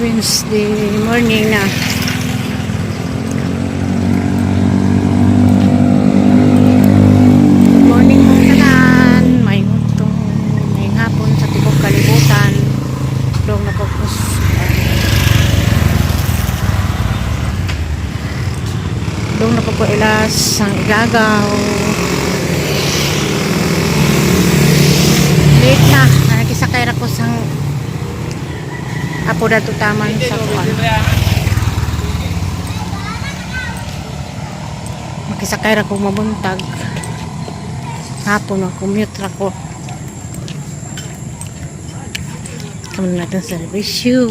Wednesday morning na. Good morning po tanan. May utong, may hapon sa tibok kalibutan. Dong napagpus. Dong napagpailas ang igagaw. Late na. Nakikisakay ra ko sang apo dato taman sa kuan. Makisakay ra ko mabuntag. Hapon mag-commute ra ko. Kami natin servisyo.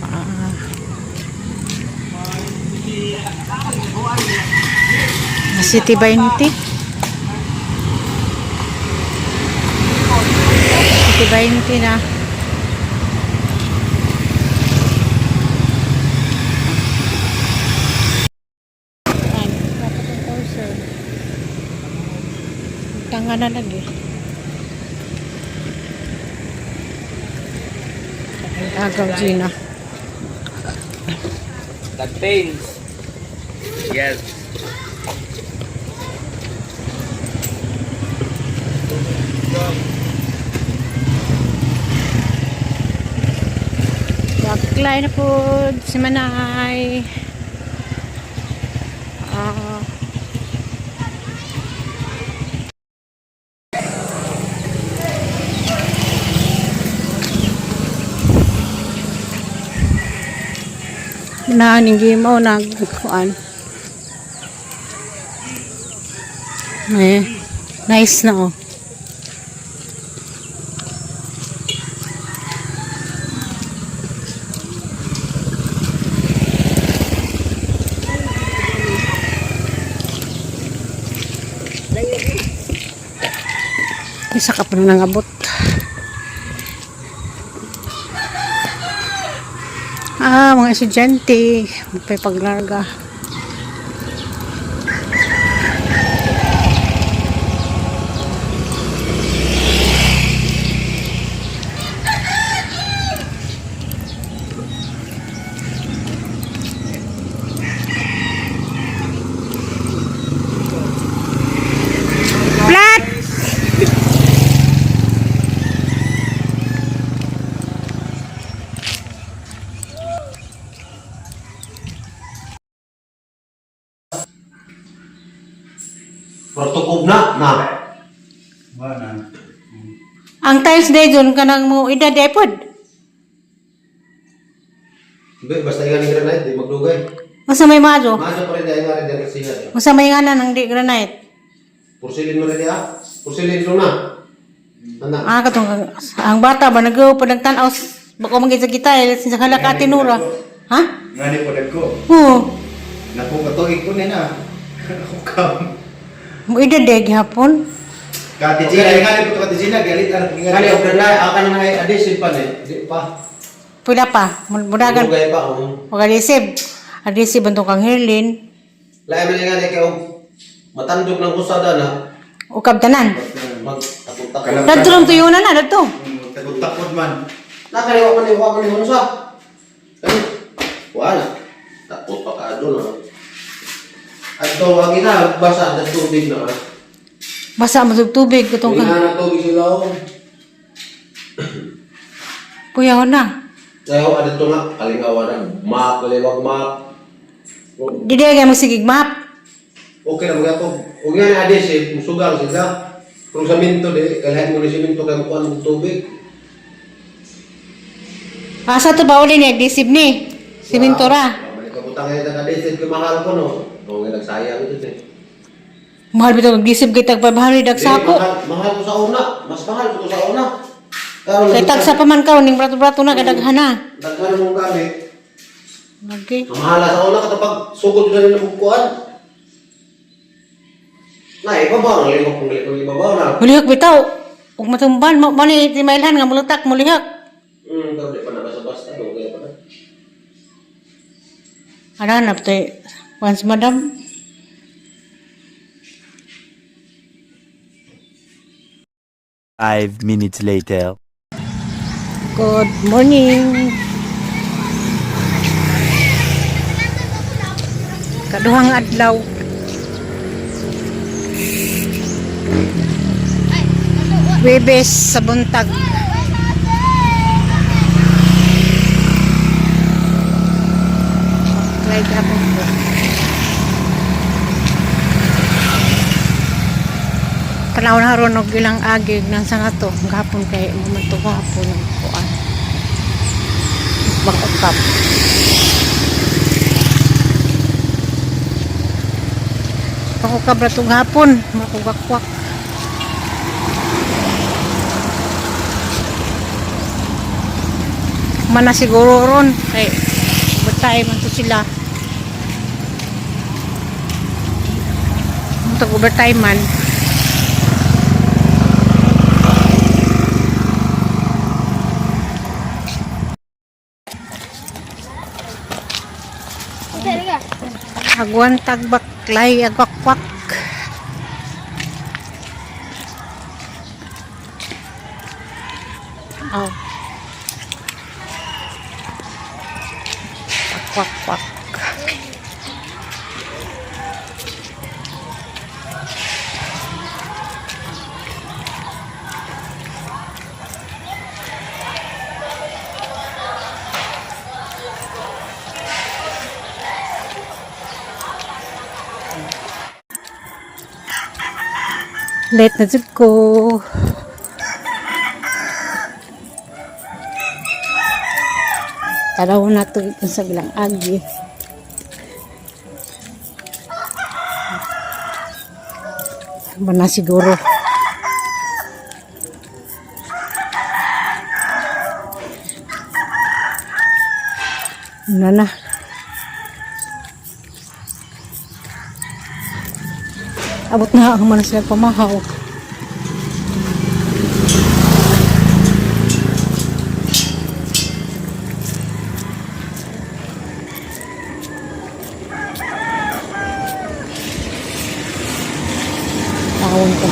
Ah. City 20. City 20 na. Ay, dapat ang parcel. Tanga na lagi. Agaw, Gina. Tagpains. Yes. Baklay na po si Manay. Ah. Na ning gimaw nag kuan. Eh, nice na oh. Isa ka pa na nangabot. Ah, mga estudyante, magpapaglarga. Flat! Protocol na na. Ang tiles day doon ka nang mo edad day pod. Hindi, basta ingan ng granite, di magdugay. Masa may majo? Maso pa rin dahil nga rin dahil siya. Masa may nga na nang di granite. Porcelain mo rin niya. Porcelain mo na. Ana. Ah, katong ang bata ba nag-go pa nagtan-aw bako manggid sa gitay sa hala ka tinura. Ha? Nga ni po ko. Oo. Naku katuig ko na na. Ako kam. Mo edad day gihapon. Kati Gina, nga ni po to Kati Gina, galit ang nga Kani og granite, aka na nga adhesive pa ni. Di pa. Pila pa, mudagan Dugay pa oh. og adhesive. Adhesive ang kang Herlin. Lain man nga ni kay og matandog ng usada na Ukab tanan. mag takot-takot. Dadto lang tuyunan na dadto. Takot-takot man. Nakaliwa man ni wa man ni unsa. Eh, wala. Takot pa ka doon. Adto wag ina basa na tubig na. Basa mo sa tubig katong Hindi ka. na tubig sila oh. Puyahon na. Sayo ada to nga kalingawan na map kaliwag map. Di day kay magsigig map. Okay na mga to. Ug nga na adhesive musugal sila. Kung sa minto di kailangan mo ni simento kay mukuan og tubig. Asa to ba uli ni adhesive ni? Simento ra. Balik ka butang nga adhesive kay mahal ko no. O nga nagsayang ito eh. Mahal bitaw ang adhesive kay tag 500 dag Di, sako. Mahal, mahal ko sa una. Mas mahal ko sa una. Karon Kay tagsa pa man karon ning brato-brato na kadaghan na. Daghan mong gamit. Okay. Ang mahala sa una katapag sugod na rin ang kuan. Na ibabaw na lihok kung lihok ibabaw na. Mulihok bitaw. Ug matumban mo mo ni timailhan nga mulutak mulihok. Pero di pa na basta-basta do kaya pa na. Ana na ptay once madam. 5 minutes later. Good morning. Kaduhang adlaw. Webes sa buntag. Like ako po. Tanaw na ron og ilang agig nang sa nato gapon kay mamanto gapon ang kuan. Bangukap. Pangukap ra tong hapon, makugakwak. Mana siguro ron kay batay man to sila. Tag overtime man. Agwan tagbaklay agwakwak. Oh. Kwak kwak. Late na jud ko. Tanaw na to sa bilang agi. Mana siguro. Ano na. Abot na ang mana sila pamahaw. Tawon ko.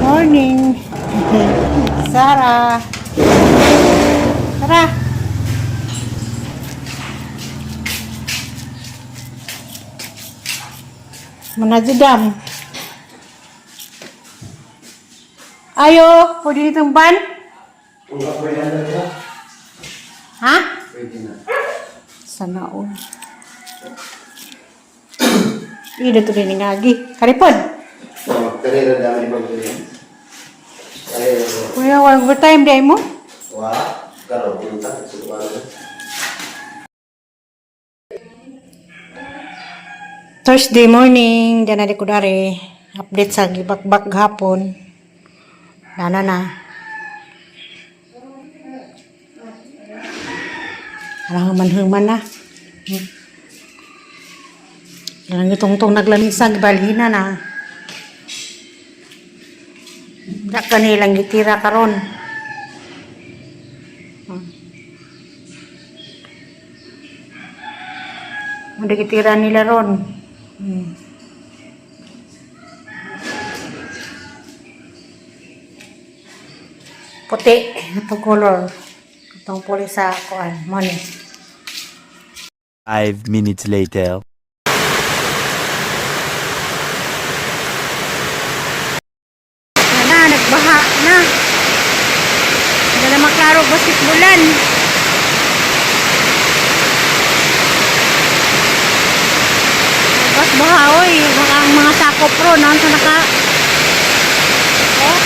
Morning. Sarah. Tara. Manajidam. Ayo, pwede nitong ban? Pwede na. Ha? Pwede na. Sana all. Ida to din ngagi. Karipod. Oh, kanina dami bang tuloy. Ay, Kuya, walang overtime day mo? wa, karon punta sa Thursday morning, dyan na di ko dari. Update sa gibakbak gahapon. Dana na. Alang human-human na. Alang itong naglamisa, gibalhina na. Da kanilang gitira karon. Hindi gitira nila ron. Puti itong color. Itong puli sa kuan, money. 5 minutes later. Na na, nagbaha na. Hindi na maklaro basketballan. Bas baha oy, baka ang mga sakop ro naon sa naka. Oh.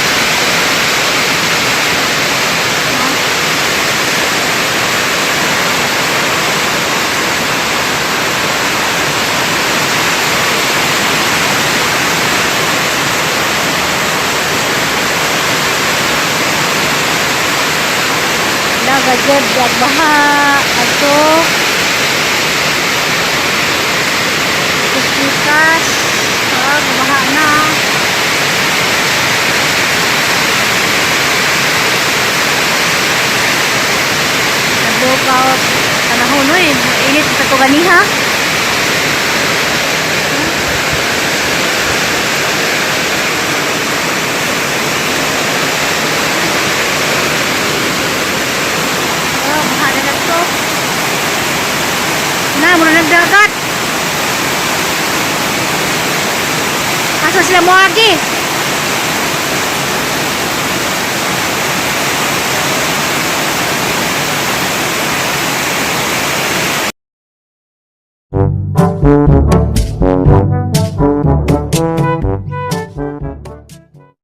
Lagajed at baha ato. Pikas, ah, baha na. Nagbukaw panahon oy, init sa to ganiha. sila moagi.